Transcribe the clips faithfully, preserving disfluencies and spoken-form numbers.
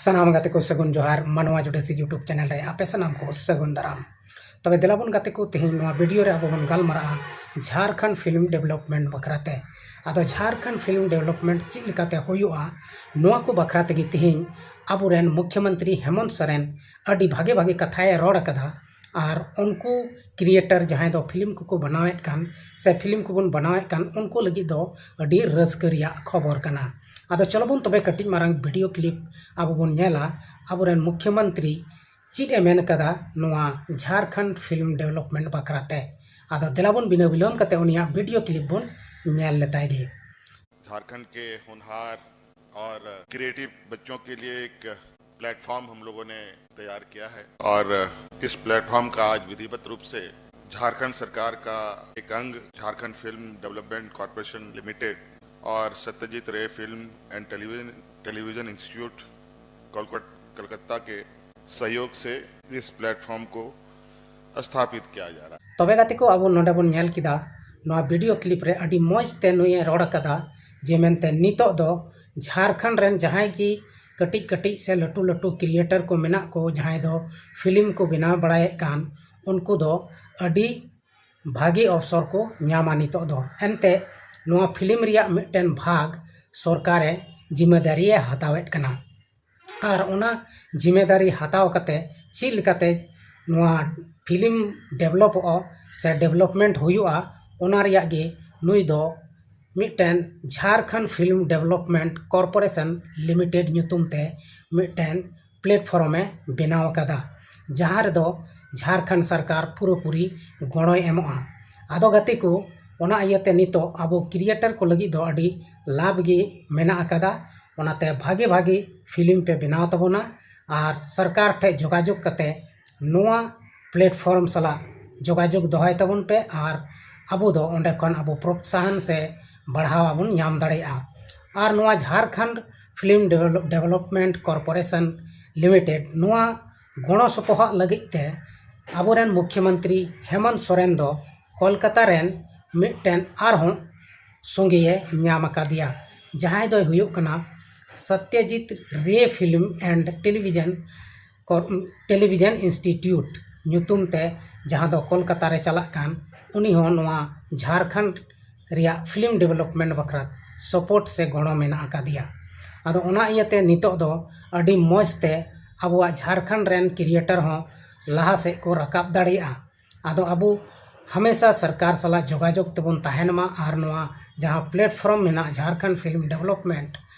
ᱥᱟᱱᱟᱢ ᱜᱟᱛᱮ ᱠᱚ ᱥᱟᱹᱜᱩᱱ ᱡᱚᱦᱟᱨ, ᱢᱟᱱᱣᱟ ᱡᱩᱰᱟᱹᱥᱤ YouTube ᱪᱮᱱᱮᱞ ᱨᱮ ᱟᱯᱮ ᱥᱟᱱᱟᱢ ᱠᱚ ᱥᱟᱹᱜᱩᱱ ᱫᱟᱨᱟᱢ᱾ ᱛᱚᱵᱮ ᱫᱮᱞᱟ ᱵᱚᱱ ᱜᱟᱛᱮ ᱠᱚ, ᱛᱮᱦᱮᱧ ᱱᱚᱣᱟ ᱵᱷᱤᱰᱤᱭᱳ ᱨᱮ ᱟᱵᱚ ᱵᱚᱱ ᱜᱟᱞᱢᱟᱨᱟᱜᱼᱟ ᱡᱷᱟᱲᱠᱷᱚᱸᱰ ᱯᱷᱤᱞᱢ ᱰᱮᱵᱷᱞᱚᱯᱢᱮᱱᱴ ᱵᱟᱠᱷᱨᱟ ᱛᱮ᱾ ᱟᱫᱚ ᱡᱷᱟᱲᱠᱷᱚᱸᱰ ᱯᱷᱤᱞᱢ ᱰᱮᱵᱷᱞᱚᱯᱢᱮᱱᱴ ᱪᱮᱫ ᱞᱮᱠᱟᱛᱮ ᱦᱩᱭᱩᱜᱼᱟ, ᱱᱚᱣᱟ ᱠᱚ ᱵᱟᱠᱷᱨᱟ ᱛᱮᱜᱮ ᱛᱮᱦᱮᱧ ᱟᱵᱚᱨᱮᱱ ᱢᱩᱠᱷᱭᱚᱢᱚᱱᱛᱨᱤ ᱦᱮᱢᱚᱱᱛ ᱥᱚᱨᱮᱱ ᱟᱹᱰᱤ ᱵᱷᱟᱜᱮ ᱵᱷᱟᱜᱮ ᱠᱟᱛᱷᱟᱭ ᱨᱚᱲ ᱟᱠᱟᱫᱟ᱾ ᱟᱨ ᱩᱱᱠᱩ ᱠᱨᱤᱭᱮᱴᱟᱨ ᱡᱟᱦᱟᱸᱭ ᱫᱚ ᱯᱷᱤᱞᱢ ᱠᱚᱠᱚ ᱵᱮᱱᱟᱣᱮᱫ ᱠᱟᱱ ᱥᱮ ᱯᱷᱤᱞᱢ ᱠᱚᱵᱚᱱ ᱵᱮᱱᱟᱣᱮᱫ ᱠᱟᱱ, ᱩᱱᱠᱩ ᱞᱟᱹᱜᱤᱫ ᱫᱚ ᱟᱹᱰᱤ ᱨᱟᱹᱥᱠᱟᱹ ᱨᱮᱭᱟᱜ ᱠᱷᱚᱵᱚᱨ ᱠᱟᱱᱟ᱾ ᱟᱫᱚ ᱪᱚᱞᱚ ᱵᱚᱱ ᱛᱚᱵᱮ ᱠᱟᱹᱴᱤᱡ ᱢᱟᱨᱟᱝ ᱵᱷᱤᱰᱤᱭᱳ ᱠᱞᱤᱯ ᱟᱵᱚ ᱵᱚᱱ ᱧᱮᱞᱟ, ᱟᱵᱚᱨᱮᱱ ᱢᱩᱠᱷᱭᱚᱢᱚᱱᱛᱨᱤ ᱪᱮᱫ ᱮ ᱢᱮᱱ ᱠᱟᱫᱟ ᱱᱚᱣᱟ ᱡᱷᱟᱲᱠᱷᱚᱸᱰ ᱯᱷᱤᱞᱢ ᱰᱮᱵᱷᱞᱚᱯᱢᱮᱱᱴ ᱵᱟᱠᱷᱨᱟ ᱛᱮ᱾ ᱟᱫᱚ ᱫᱮᱞᱟ ᱵᱚᱱ ᱵᱤᱱᱟᱹ ᱵᱤᱞᱚᱢ ᱠᱟᱛᱮ ᱩᱱᱤᱭᱟᱜ ᱵᱷᱤᱰᱤᱭᱳ ᱠᱞᱤᱯ ᱵᱚᱱ ᱧᱮᱞ ᱞᱮᱛᱟᱭ ᱜᱮ᱾ झारखंड के होनहार और क्रिएटिव बच्चों के लिए एक प्लेटफॉर्म हम लोगों ने तैयार किया है और इस प्लेटफॉर्म का आज विधिवत रूप से झारखंड सरकार का एक अंग Jharkhand film development corporation limited और सत्यजीत रे film and television television institute Kolkata के सहयोग से इस प्लेटफॉर्म को स्थापित किया जा रहा है। ᱛᱚᱵᱮ ᱜᱟᱛᱮ ᱠᱚ, ᱟᱵᱚ ᱱᱚᱰᱮ ᱵᱚᱱ ᱧᱮᱞ ᱠᱮᱫᱟ ᱱᱚᱣᱟ ᱵᱷᱤᱰᱤᱭᱳ ᱠᱞᱤᱯ ᱨᱮ ᱟᱹᱰᱤ ᱢᱚᱡᱽ ᱛᱮ ᱱᱩᱭ ᱮ ᱨᱚᱲ ᱟᱠᱟᱫᱟ ᱡᱮ ᱢᱮᱱᱛᱮ ᱱᱤᱛᱚᱜ ᱫᱚ ᱡᱷᱟᱲᱠᱷᱚᱸᱰ ᱨᱮᱱ ᱡᱟᱦᱟᱸᱭ ᱜᱮ ᱠᱟᱹᱴᱤᱡ ᱠᱟᱹᱴᱤᱡ ᱥᱮ ᱞᱟᱹᱴᱩ ᱞᱟᱹᱴᱩ ᱠᱨᱤᱭᱮᱴᱟᱨ ᱠᱚ ᱢᱮᱱᱟᱜ ᱠᱚ, ᱡᱟᱦᱟᱸᱭ ᱫᱚ ᱯᱷᱤᱞᱢ ᱠᱚ ᱵᱮᱱᱟᱣ ᱵᱟᱲᱟᱭᱮᱫ ᱠᱟᱱ, ᱩᱱᱠᱩ ᱫᱚ ᱟᱹᱰᱤ ᱵᱷᱟᱜᱮ ᱚᱯᱥᱚᱨ ᱠᱚ ᱧᱟᱢᱟ ᱱᱤᱛᱚᱜ ᱫᱚ᱾ ᱮᱱᱛᱮ ᱱᱚᱣᱟ ᱯᱷᱤᱞᱢ ᱨᱮᱭᱟᱜ ᱢᱤᱫᱴᱮᱱ ᱵᱷᱟᱜᱽ ᱥᱚᱨᱠᱟᱨᱮ ᱡᱤᱢᱟᱹᱫᱟᱨᱤᱭᱮ ᱦᱟᱛᱟᱣᱮᱫ ᱠᱟᱱᱟ᱾ ᱟᱨ ᱚᱱᱟ ᱡᱤᱢᱟᱹᱫᱟᱨᱤ ᱦᱟᱛᱟᱣ ᱠᱟᱛᱮ ᱪᱮᱫ ᱞᱮᱠᱟᱛᱮ ᱱᱚᱣᱟ ᱯᱷᱤᱞᱢ ᱰᱮᱵᱷᱞᱚᱯᱚᱜᱼᱟ ᱥᱮ ᱰᱮᱵᱷᱞᱚᱯᱢᱮᱱᱴ ᱦᱩᱭᱩᱜᱼᱟ, ᱚᱱᱟ ᱨᱮᱭᱟᱜ ᱜᱮ ᱱᱩᱭ ᱫᱚ ᱢᱤᱫᱴᱮᱱ Jharkhand film development corporation limited ᱧᱩᱛᱩᱢ ᱛᱮ ᱢᱤᱫᱴᱮᱱ ᱯᱞᱮᱴᱯᱷᱚᱨᱢ ᱮ ᱵᱮᱱᱟᱣ ᱟᱠᱟᱫᱟ, ᱡᱟᱦᱟᱸ ᱨᱮᱫᱚ ᱡᱷᱟᱲᱠᱷᱚᱸᱰ ᱥᱚᱨᱠᱟᱨ ᱯᱩᱨᱟᱹᱯᱩᱨᱤ ᱜᱚᱲᱚᱭ ᱮᱢᱚᱜᱼᱟ᱾ ᱟᱫᱚ ᱜᱟᱛᱮ ᱠᱚ, ᱚᱱᱟ ᱤᱭᱟᱹᱛᱮ ᱱᱤᱛᱚᱜ ᱟᱵᱚ ᱠᱨᱤᱭᱮᱴᱟᱨ ᱠᱚ ᱞᱟᱹᱜᱤᱫ ᱫᱚ ᱟᱹᱰᱤ ᱞᱟᱵᱷ ᱜᱮ ᱢᱮᱱᱟᱜ ᱟᱠᱟᱫᱟ᱾ ᱚᱱᱟᱛᱮ ᱵᱷᱟᱜᱮ ᱵᱷᱟᱜᱮ ᱯᱷᱤᱞᱢ ᱯᱮ ᱵᱮᱱᱟᱣ ᱛᱟᱵᱚᱱᱟ ᱟᱨ ᱥᱚᱨᱠᱟᱨ ᱴᱷᱮᱱ ᱡᱳᱜᱟᱡᱳᱜᱽ ᱠᱟᱛᱮ ᱱᱚᱣᱟ ᱯᱞᱮᱴᱯᱷᱚᱨᱢ ᱥᱟᱞᱟᱜ ᱡᱳᱜᱟᱡᱳᱜᱽ ᱫᱚᱦᱚᱭ ᱛᱟᱵᱚᱱ ᱯᱮ ᱟᱨ ᱟᱵᱚ ᱫᱚ ᱚᱸᱰᱮ ᱠᱷᱚᱱ ᱟᱵᱚ ᱯᱨᱚᱛᱥᱟᱦᱚᱱ ᱥᱮ ᱵᱟᱲᱦᱟᱣ ᱟᱵᱚᱱ ᱧᱟᱢ ᱫᱟᱲᱮᱭᱟᱜᱼᱟ᱾ ᱟᱨ ᱱᱚᱣᱟ Jharkhand film develop- development corporation limited ᱱᱚᱣᱟ ᱜᱚᱲᱚ ᱥᱚᱯᱚᱦᱚᱫ ᱞᱟᱹᱜᱤᱫ ᱛᱮ ᱟᱵᱚᱨᱮᱱ ᱢᱩᱠᱷᱭᱚᱢᱚᱱᱛᱨᱤ ᱦᱮᱢᱚᱱᱛ ᱥᱚᱨᱮᱱ ᱫᱚ ᱠᱳᱞᱠᱟᱛᱟ ᱨᱮᱱ ᱢᱤᱫᱴᱮᱱ ᱟᱨᱦᱚᱸ ᱥᱚᱸᱜᱮᱭᱮ ᱧᱟᱢ ᱟᱠᱟᱫᱮᱭᱟ, ᱡᱟᱦᱟᱸᱭ ᱫᱚᱭ ᱦᱩᱭᱩᱜ ᱠᱟᱱᱟ ᱥᱟᱛᱭᱟᱡᱤᱛ ᱨᱮ ᱯᱷᱤᱞᱢ ᱮᱱᱰ ᱴᱮᱞᱤᱵᱷᱤᱡᱚᱱ ᱠᱚᱨ- ᱴᱮᱞᱤᱵᱷᱤᱡᱚᱱ ᱤᱱᱥᱴᱤᱴᱤᱭᱩᱴ ᱧᱩᱛᱩᱢ ᱛᱮ, ᱡᱟᱦᱟᱸ ᱫᱚ ᱠᱳᱞᱠᱟᱛᱟ ᱨᱮ ᱪᱟᱞᱟᱜ ᱠᱟᱱ, ᱩᱱᱤ ᱦᱚᱸ ᱱᱚᱣᱟ ᱡᱷᱟᱲᱠᱷᱚᱸᱰ ᱨᱮᱭᱟᱜ ᱯᱷᱤᱞᱢ ᱰᱮᱵᱷᱞᱚᱯᱢᱮᱱᱴ ᱵᱟᱠᱷᱨᱟ ᱥᱟᱯᱳᱨᱴ ᱥᱮ ᱜᱚᱲᱚ ᱢᱮᱱᱟᱜ ᱟᱠᱟᱫᱮᱭᱟ᱾ ᱟᱫᱚ ᱚᱱᱟ ᱤᱭᱟᱹᱛᱮ ᱱᱤᱛᱚᱜ ᱫᱚ ᱟᱹᱰᱤ ᱢᱚᱡᱽ ᱛᱮ ᱟᱵᱚᱣᱟᱜ ᱡᱷᱟᱲᱠᱷᱚᱸᱰ ᱨᱮᱱ ᱠᱨᱤᱭᱮᱴᱟᱨ ᱦᱚᱸ ᱞᱟᱦᱟ ᱥᱮᱫ ᱠᱚ ᱨᱟᱠᱟᱵ ᱫᱟᱲᱮᱭᱟᱜᱼᱟ᱾ ᱟᱫᱚ ᱟᱵᱚ ᱦᱟᱢᱮᱥᱟ ᱥᱚᱨᱠᱟᱨ ᱥᱟᱞᱟᱜ ᱡᱳᱜᱟᱡᱳᱜᱽ ᱛᱮᱵᱚᱱ ᱛᱟᱦᱮᱱ ᱢᱟ ᱟᱨ ᱱᱚᱣᱟ ᱡᱟᱦᱟᱸ ᱯᱞᱮᱴᱯᱷᱚᱨᱢ ᱢᱮᱱᱟᱜ ᱡᱷᱟᱲᱠᱷᱚᱸᱰ ᱯᱷᱤᱞᱢ ᱰᱮᱵᱷᱞᱚᱯᱢᱮᱱᱴ,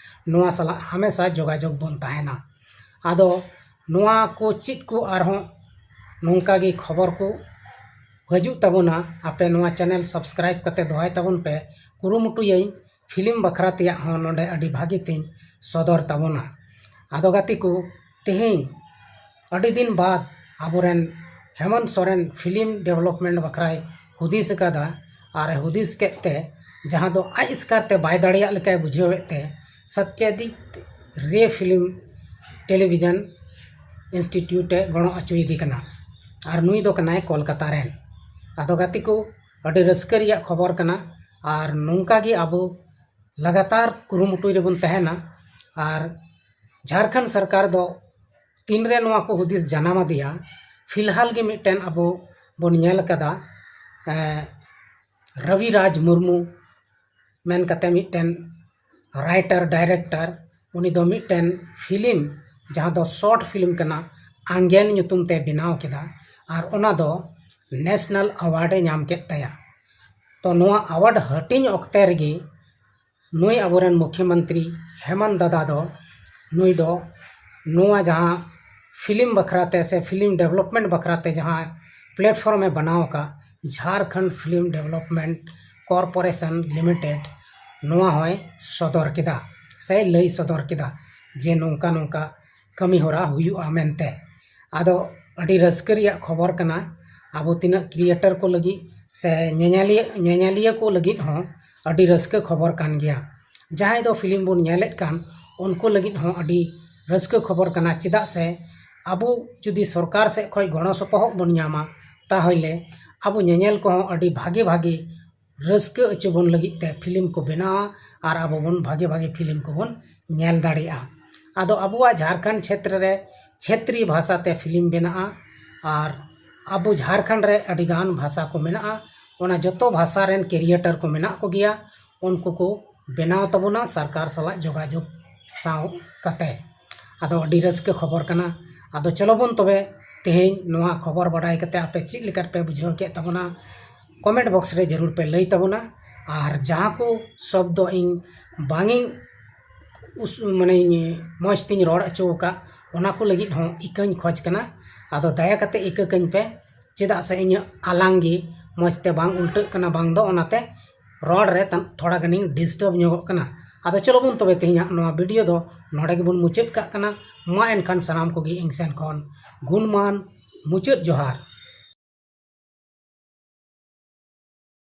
ᱱᱚᱣᱟ ᱥᱟᱞᱟᱜ ᱦᱟᱢᱮᱥᱟ ᱡᱳᱜᱟᱡᱳᱜᱽ ᱵᱚᱱ ᱛᱟᱦᱮᱱᱟ᱾ ᱟᱫᱚ ᱱᱚᱣᱟ ᱠᱚ ᱪᱮᱫ ᱠᱚ ᱟᱨᱦᱚᱸ ᱱᱚᱝᱠᱟ ᱜᱮ ᱠᱷᱚᱵᱚᱨ ᱠᱚ ᱦᱤᱡᱩᱜ ᱛᱟᱵᱚᱱᱟ, ᱟᱯᱮ ᱱᱚᱣᱟ ᱪᱮᱱᱮᱞ ᱥᱟᱵᱥᱠᱨᱟᱭᱤᱵ ᱠᱟᱛᱮ ᱫᱚᱦᱚᱭ ᱛᱟᱵᱚᱱ ᱯᱮ᱾ ᱠᱩᱨᱩᱢᱩᱴᱩᱭᱟᱹᱧ ᱯᱷᱤᱞᱢ ᱵᱟᱠᱷᱨᱟ ᱛᱮᱭᱟᱜ ᱦᱚᱸ ᱱᱚᱰᱮ ᱟᱹᱰᱤ ᱵᱷᱟᱹᱜᱤ ᱛᱤᱧ ᱥᱚᱫᱚᱨ ᱛᱟᱵᱚᱱᱟ᱾ ᱟᱫᱚ ᱜᱟᱛᱮ ᱠᱚ, ᱛᱮᱦᱮᱧ ᱟᱹᱰᱤ ᱫᱤᱱ ᱵᱟᱫ ᱟᱵᱚᱨᱮᱱ ᱦᱮᱢᱚᱱᱛ ᱥᱚᱨᱮᱱ ᱯᱷᱤᱞᱢ ᱰᱮᱵᱷᱞᱚᱯᱢᱮᱱᱴ ᱵᱟᱠᱷᱨᱟᱭ ᱦᱩᱫᱤᱥ ᱟᱠᱟᱫᱟ, ᱟᱨ ᱮ ᱦᱩᱫᱤᱥ ᱠᱮᱫ ᱛᱮ, ᱡᱟᱦᱟᱸ ᱫᱚ ᱟᱡ ᱮᱥᱠᱟᱨ ᱛᱮ ᱵᱟᱭ ᱫᱟᱲᱮᱭᱟᱜ ᱞᱮᱠᱟᱭ ᱵᱩᱡᱷᱟᱹᱣᱮᱫ ᱛᱮ, ᱥᱟᱛᱭᱟᱡᱤᱛ ᱨᱮ ᱯᱷᱤᱞᱢ ᱴᱮᱞᱤᱵᱷᱤᱡᱚᱱ ᱤᱱᱥᱴᱤᱴᱤᱭᱩᱴ ᱮ ᱜᱚᱲᱚ ᱦᱚᱪᱚᱭᱮᱫᱮ ᱠᱟᱱᱟ᱾ ᱟᱨ ᱱᱩᱭ ᱫᱚ ᱠᱟᱱᱟᱭ ᱠᱳᱞᱠᱟᱛᱟ ᱨᱮᱱ᱾ ᱟᱫᱚ ᱜᱟᱛᱮ ᱠᱚ, ᱟᱹᱰᱤ ᱨᱟᱹᱥᱠᱟᱹ ᱨᱮᱭᱟᱜ ᱠᱷᱚᱵᱚᱨ ᱠᱟᱱᱟ᱾ ᱟᱨ ᱱᱚᱝᱠᱟ ᱜᱮ ᱟᱵᱚ ᱞᱟᱜᱟᱛᱟᱨ ᱠᱩᱨᱩᱢᱩᱴᱩᱭ ᱨᱮᱵᱚᱱ ᱛᱟᱦᱮᱱᱟ᱾ ᱟᱨ ᱡᱷᱟᱲᱠᱷᱚᱸᱰ ᱥᱚᱨᱠᱟᱨ ᱫᱚ ᱛᱤᱱᱨᱮ ᱱᱚᱣᱟ ᱠᱚ ᱦᱩᱫᱤᱥ ᱡᱟᱱᱟᱢ ᱟᱫᱮᱭᱟ, ᱯᱷᱤᱞᱦᱟᱞ ᱜᱮ ᱢᱤᱫᱴᱮᱱ ᱟᱵᱚ ᱵᱚᱱ ᱧᱮᱞ ᱟᱠᱟᱫᱟ, ᱮᱸ, ᱨᱚᱵᱤ ᱨᱟᱡᱽ ᱢᱩᱨᱢᱩ ᱢᱮᱱ ᱠᱟᱛᱮ ᱢᱤᱫᱴᱮᱱ ᱨᱟᱭᱴᱟᱨ, ᱰᱟᱭᱨᱮᱠᱴᱚᱨ, ᱩᱱᱤ ᱫᱚ ᱢᱤᱫᱴᱮᱱ ᱯᱷᱤᱞᱢ, ᱡᱟᱦᱟᱸ ᱫᱚ ᱥᱚᱨᱴ ᱯᱷᱤᱞᱢ ᱠᱟᱱᱟ, ᱟᱝᱜᱮᱱ ᱧᱩᱛᱩᱢ ᱛᱮ ᱵᱮᱱᱟᱣ ᱠᱮᱫᱟ᱾ ᱟᱨ ᱚᱱᱟ ᱫᱚ ᱱᱮᱥᱱᱟᱞ ᱮᱣᱟᱨᱰ ᱮ ᱧᱟᱢ ᱠᱮᱫ ᱛᱟᱭᱟ᱾ ᱛᱚ ᱱᱚᱣᱟ ᱮᱣᱟᱨᱰ ᱦᱟᱹᱴᱤᱧ ᱚᱠᱛᱮ ᱨᱮᱜᱮ ᱱᱩᱭ ᱟᱵᱚᱨᱮᱱ ᱢᱩᱠᱷᱭᱚᱢᱚᱱᱛᱨᱤ ᱦᱮᱢᱚᱱᱛ ᱫᱟᱫᱟ ᱫᱚ, ᱱᱩᱭ ᱫᱚ ᱱᱚᱣᱟ ᱡᱟᱦᱟᱸ ᱯᱷᱤᱞᱢ ᱵᱟᱠᱷᱨᱟ ᱛᱮ ᱥᱮ ᱯᱷᱤᱞᱢ ᱰᱮᱵᱷᱞᱚᱯᱢᱮᱱᱴ ᱵᱟᱠᱷᱨᱟ ᱛᱮ ᱡᱟᱦᱟᱸ ᱯᱞᱮᱴᱯᱷᱚᱨᱢ ᱮ ᱵᱮᱱᱟᱣ ᱟᱠᱟᱫ, Jharkhand film development corporation limited, ᱱᱚᱣᱟ ᱦᱚᱸᱭ ᱥᱚᱫᱚᱨ ᱠᱮᱫᱟ ᱥᱮ ᱞᱟᱹᱭ ᱥᱚᱫᱚᱨ ᱠᱮᱫᱟ ᱡᱮ ᱱᱚᱝᱠᱟ ᱱᱚᱝᱠᱟ ᱠᱟᱹᱢᱤ ᱦᱚᱨᱟ ᱦᱩᱭᱩᱜᱼᱟ ᱢᱮᱱᱛᱮ᱾ ᱟᱫᱚ ᱟᱹᱰᱤ ᱨᱟᱹᱥᱠᱟᱹ ᱨᱮᱭᱟᱜ ᱠᱷᱚᱵᱚᱨ ᱠᱟᱱᱟ᱾ ᱟᱵᱚ ᱛᱤᱱᱟᱹᱜ ᱠᱨᱤᱭᱮᱴᱚᱨ ᱠᱚ ᱞᱟᱹᱜᱤᱫ ᱥᱮ ᱧᱮᱧᱮᱞᱤᱭᱟᱹ, ᱧᱮᱧᱮᱞᱤᱭᱟᱹ ᱠᱚ ᱞᱟᱹᱜᱤᱫ ᱦᱚᱸ ᱟᱹᱰᱤ ᱨᱟᱹᱥᱠᱟᱹ ᱠᱷᱚᱵᱚᱨ ᱠᱟᱱ ᱜᱮᱭᱟ᱾ ᱡᱟᱦᱟᱸᱭ ᱫᱚ ᱯᱷᱤᱞᱢ ᱵᱚᱱ ᱧᱮᱞᱮᱫ ᱠᱟᱱ, ᱩᱱᱠᱩ ᱞᱟᱹᱜᱤᱫ ᱦᱚᱸ ᱟᱹᱰᱤ ᱨᱟᱹᱥᱠᱟᱹ ᱠᱷᱚᱵᱚᱨ ᱠᱟᱱᱟ᱾ ᱪᱮᱫᱟᱜ ᱥᱮ ᱟᱵᱚ ᱡᱩᱫᱤ ᱥᱚᱨᱠᱟᱨ ᱥᱮᱫ ᱠᱷᱚᱱ ᱜᱚᱲᱚ ᱥᱚᱯᱚᱦᱚᱫ ᱵᱚᱱ ᱧᱟᱢᱟ, ᱛᱟᱦᱚᱞᱮ ᱟᱵᱚ ᱧᱮᱧᱮᱞ ᱠᱚᱦᱚᱸ ᱟᱹᱰᱤ ᱵᱷᱟᱜᱮ ᱵᱷᱟᱜᱮ ᱨᱟᱹᱥᱠᱟᱹ ᱦᱚᱪᱚ ᱵᱚᱱ ᱞᱟᱹᱜᱤᱫ ᱛᱮ ᱯᱷᱤᱞᱢ ᱠᱚ ᱵᱮᱱᱟᱣᱟ ᱟᱨ ᱟᱵᱚ ᱵᱚᱱ ᱵᱷᱟᱜᱮ ᱵᱷᱟᱜᱮ ᱯᱷᱤᱞᱢ ᱠᱚᱵᱚᱱ ᱧᱮᱞ ᱫᱟᱲᱮᱭᱟᱜᱼᱟ᱾ ᱟᱫᱚ ᱟᱵᱚᱣᱟᱜ ᱡᱷᱟᱲᱠᱷᱚᱸᱰ ᱪᱷᱮᱛᱨᱚ ᱨᱮ ᱪᱷᱮᱛᱨᱤ ᱵᱷᱟᱥᱟ ᱛᱮ ᱯᱷᱤᱞᱢ ᱵᱮᱱᱟᱜᱼᱟ ᱟᱨ ᱟᱵᱚ ᱡᱷᱟᱲᱠᱷᱚᱸᱰ ᱨᱮ ᱟᱹᱰᱤᱜᱟᱱ ᱵᱷᱟᱥᱟ ᱠᱚ ᱢᱮᱱᱟᱜᱼᱟ᱾ ᱚᱱᱟ ᱡᱚᱛᱚ ᱵᱷᱟᱥᱟ ᱨᱮᱱ ᱠᱨᱤᱭᱮᱴᱚᱨ ᱠᱚ ᱢᱮᱱᱟᱜ ᱠᱚᱜᱮᱭᱟ, ᱩᱱᱠᱩ ᱠᱚ ᱵᱮᱱᱟᱣ ᱛᱟᱵᱚᱱᱟ ᱥᱚᱨᱠᱟᱨ ᱥᱟᱞᱟᱜ ᱡᱳᱜᱟᱡᱳᱜᱽ ᱥᱟᱶ ᱠᱟᱛᱮ᱾ ᱟᱫᱚ ᱟᱹᱰᱤ ᱨᱟᱹᱥᱠᱟᱹ ᱠᱷᱚᱵᱚᱨ ᱠᱟᱱᱟ᱾ ᱟᱫᱚ ᱪᱚᱞᱚ ᱵᱚᱱ ᱛᱚᱵᱮ ᱛᱮᱦᱮᱧ ᱱᱚᱣᱟ ᱠᱷᱚᱵᱚᱨ ᱵᱟᱰᱟᱭ ᱠᱟᱛᱮ ᱟᱯᱮ ᱪᱮᱫ ᱞᱮᱠᱟ ᱯᱮ ᱵᱩᱡᱷᱟᱹᱣ ᱠᱮᱫ ᱛᱟᱵᱚᱱᱟ, ᱠᱚᱢᱮᱱᱴ ᱵᱚᱠᱥ ᱨᱮ ᱡᱟᱹᱨᱩᱲ ᱯᱮ ᱞᱟᱹᱭ ᱛᱟᱵᱚᱱᱟ᱾ ᱟᱨ ᱡᱟᱦᱟᱸ ᱠᱚ ᱥᱚᱵᱫᱚ ᱤᱧ ᱵᱟᱝ ᱤᱧ ᱩᱥ-, ᱢᱟᱱᱮ ᱤᱧ ᱢᱚᱡᱽ ᱛᱤᱧ ᱨᱚᱲ ᱦᱚᱪᱚ ᱟᱠᱟᱫ, ᱚᱱᱟ ᱠᱚ ᱞᱟᱹᱜᱤᱫ ᱦᱚᱸ ᱤᱠᱟᱹᱧ ᱠᱷᱚᱡᱽ ᱠᱟᱱᱟ᱾ ᱟᱫᱚ ᱫᱟᱭᱟ ᱠᱟᱛᱮ ᱤᱠᱟᱹ ᱠᱟᱹᱧ ᱯᱮ, ᱪᱮᱫᱟᱜ ᱥᱮ ᱤᱧᱟᱹᱜ ᱟᱞᱟᱝ ᱜᱮ ᱢᱚᱡᱽ ᱛᱮ ᱵᱟᱝ ᱩᱞᱴᱟᱹᱜ ᱠᱟᱱᱟ, ᱵᱟᱝ ᱫᱚ ᱚᱱᱟᱛᱮ ᱨᱚᱲ ᱨᱮ ᱛᱟᱱ-, ᱛᱷᱚᱲᱟ ᱜᱟᱱᱤᱧ ᱰᱤᱥᱴᱟᱨᱵ ᱧᱚᱜᱚᱜ ᱠᱟᱱᱟ᱾ ᱟᱫᱚ ᱪᱚᱞᱚ ᱵᱚᱱ ᱛᱚᱵᱮ ᱛᱮᱦᱮᱧᱟᱜ ᱱᱚᱣᱟ ᱵᱷᱤᱰᱤᱭᱳ ᱫᱚ ᱱᱚᱰᱮ ᱜᱮᱵᱚᱱ ᱢᱩᱪᱟᱹᱫ ᱠᱟᱜ ᱠᱟᱱᱟ᱾ ᱢᱟ ᱮᱱᱠᱷᱟᱱ ᱥᱟᱱᱟᱢ ᱠᱚᱜᱮ ᱤᱧ ᱥᱮᱱ ᱠᱷᱚᱱ ᱜᱩᱱᱢᱟᱱ ᱢᱩᱪᱟᱹᱫ ᱡᱚᱦᱟᱨ᱾